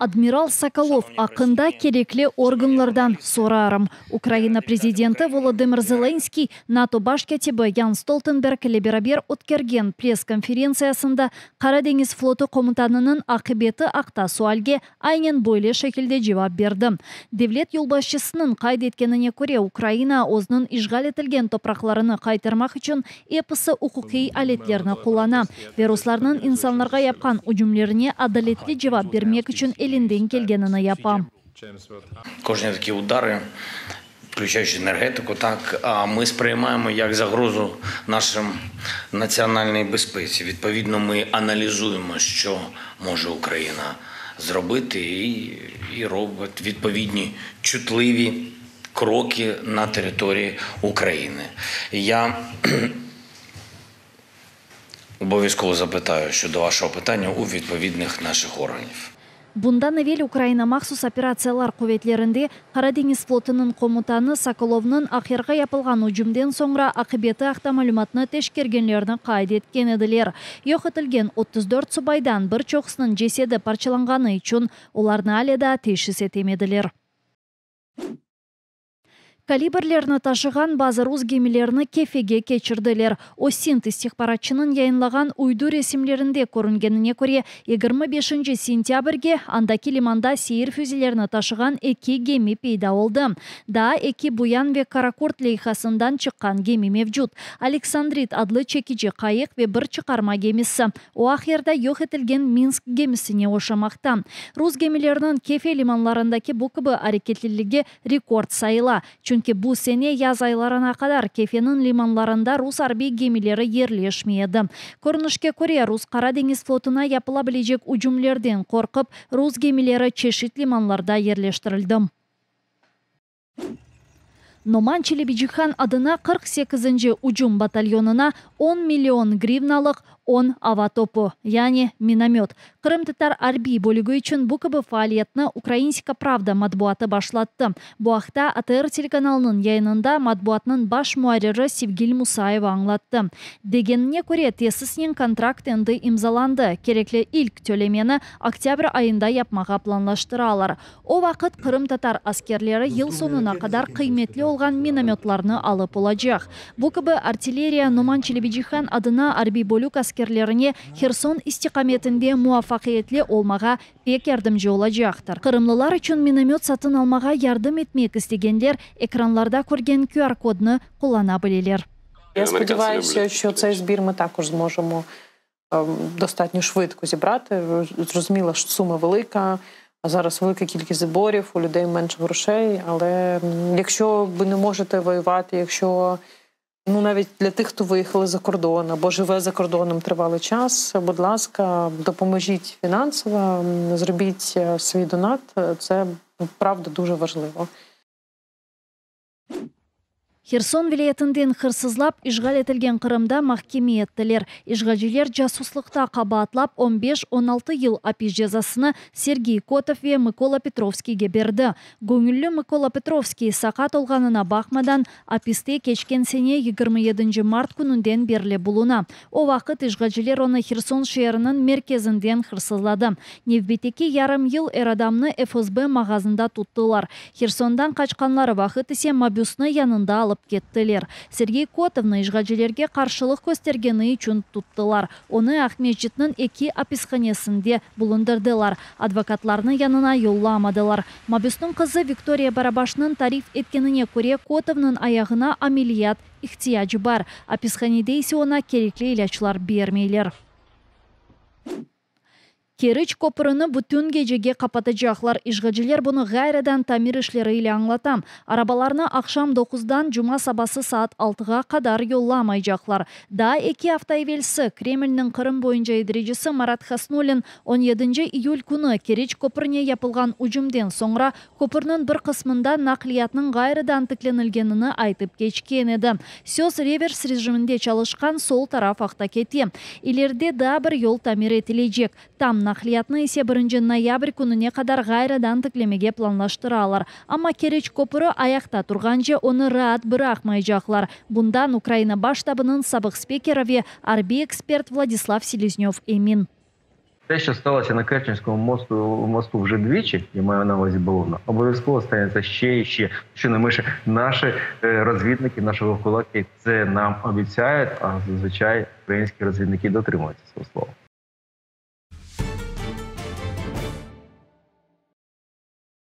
Admiral Sokolov aqqında kerekli organlardan sorarım. Ukraina prezidenti Volodımır Zelenskiy NATO baş kâtibi Yan Stoltenberg ile beraber ötkergen press-konferentsiyasında Qara deñiz flotu komutanınıñ aqibeti aqta sualge aynen böyle şekilde cevap berdi. Devlet yolbaşçısınıñ qayd etkenine köre, Ukraina özüniñ işğal etilgen topraqlarını qaytarmaq içün episi uquqiy aletlerni qullana ve ruslarnıñ insanlarğa yapqan ücümlerine adaletli cevap bermek içün elinden kelgenini yapa. Включаючи енергетику, так ми сприймаємо як загрозу нашим національній безпеці. Відповідно, ми аналізуємо, що може Україна зробити, і, і робить відповідні чутливі кроки на території України. Я обов'язково запитаю щодо вашого питання у відповідних наших органів. Bundan evel Ukraina Mahsus operatsiyalar quvetlerinde Qara deñiz flotunıñ komutanı Sokolovnıñ Aqyarğa yapılğan ücümden soñra aqibeti aqta malümatnı teşkergenlerini qayd etken ediler. Yoq etilgen 34 subaydan bir çoqusınıñ cesedi parçalanğanı içün olarnı ale daa teşhis etemediler. Kalibrlerni taşığan bazı rus gemilerini Kefege keçirdiler. OSINT istihbaratçınıñ yayınlağan uydu resimlerinde körüngenine köre, 25 sentâbrge andaki limanda seyir füzelerini taşığan eki gemi peyda oldı. Daa eki Buyan ve Karakurt leyhasından çıqqan gemi mevcut. Aleksandrit adlı çekici qayıq ve bir çıqarma gemisi. O Aqyarda yoq etilgen Minsk gemisine oşamaqta. Rus gemileriniñ Kefe limanlarındaki bu kibi areketliligi rekord sayıla. Çünki bu sene yaz aylarına qadar Kefeniñ limanlarında rus arbiy gemileri yerleşmey edi. Körünişke köre, rus Qara deñiz flotuna yapıla bilecek ücümlerden qorqıp, rus gemileri çeşit limanlarda yerleştirildi. Noman Çelebicihan adına 48-nci ücüm batalyonına 10 million grivnalıq 10 ava topu, yani minomöt. Qırımtatar arbiy bölügi içün bu kibi faaliyetni Ukrainska pravda matbuatı başlattı. Bu aqta ATR telekanalınıñ yayınında matbuatnıñ baş muarriri Sevgil Musayeva añlattı. Degenine köre, tesisnen kontrakt endi imzalandı. Kerekli ilk tölemeni oktâbr ayında yapmağa planlaştıralar. O vaqıt qırımtatar askerleri yıl soñuna qadar qıymetli olğan minomötlarnı alıp olacaq. Bu kibi artilleriya Noman Çelebicihan adına arbiy bölük askerlerine Herson istiqametinde muvafaqiyetli olmağa pek yardımcı olacaqtır. Qırımlılar içün minomöt satın almağa yardım etmek istegenler ekranlarda körgen QR-kodnı qullana bileler. Я сподіваюся, що цей збір ми також зможемо достатньо швидко зібрати. Зрозуміло, що сума велика, а зараз велика кількість зборів, у людей менше грошей. Але якщо ви не можете воювати, якщо ну навіть для тих, хто виїхали за кордон або живе за кордоном тривалий час, будь ласка, допоможіть фінансово, зробіть свій донат. Це правда дуже важливо. Herson vilâyetinden hırsızlap işğal etilgen Qırımda mahkeme ettiler. İşğalciler casuslıqta qabaatlap 15-16 yıl apis cezasını Sergey Kotov ve Mıkola Petrovskiyge berdi. Göñülli Mıkola Petrovskiy saqat olğanına baqmadan apiste keçken sene 27 mart kününden berli buluna. O vaqıt işğalciler onı Herson şeeriniñ merkezinden hırsızladı. Nevbetteki yarım yıl er adamnı FSB mağazında tuttılar. Hersondan qaçqanları vaqıt ise mabüsni yanında alıp kettiler. Sergey Kotovnı işğalcilerge qarşılıq köstergeni içün tuttılar. Onı Aqmescitniñ eki apishanesinde bulundırdılar. Advokatlarnı yanına yollamadılar. Mabüsniñ qızı Viktoriya Barabaşnıñ tarif etkenine köre, Kotovnıñ ayağına ameliyat ihtiyacı bar. Apishanede ise oña kerekli ilâclar bermeyler. Keriç köprüni bütün gecege qapatacaqlar. İşğalciler bunı ğayrıdan tamir işleri ile añlata. Arabalarnı aqşam 9-dan cuma sabası saat 6-ğa qadar yollamaycaqlar. Daa 2 afta evelsi Kremlniñ Qırım boyunca idarecisi Marat Hasnulin 17 iyül künü Keriç köprüne yapılğan ücümden soñra köpürniñ bir qısmında naqliyatnıñ ğayrıdan tiklenilgenini aytıp keçken edi. Söz revers rejiminde çalışqan sol taraf aqta kete. İleride daa bir yol tamir etilecek. Tam naqliyatnı ise 1 noyabr kününe qadar ğayrıdan tiklemege planlaştıralar. Amma Keriç köprü ayaqta turğance onı raat bıraqmaycaqlar. Bundan Ukraina Baş ştabınıñ sabıq spikeri ve arbiy ekspert Vladislav Seleznev emin. Те, що сталося на Керченському мосту мосту вже двічі, я маю на увазі Бавовна, обов'язково станеться ще і ще. Що не менше наші е, розвідники, наші вовкулаки це нам обіцяють, а зазвичай українські розвідники дотримуються свого слова.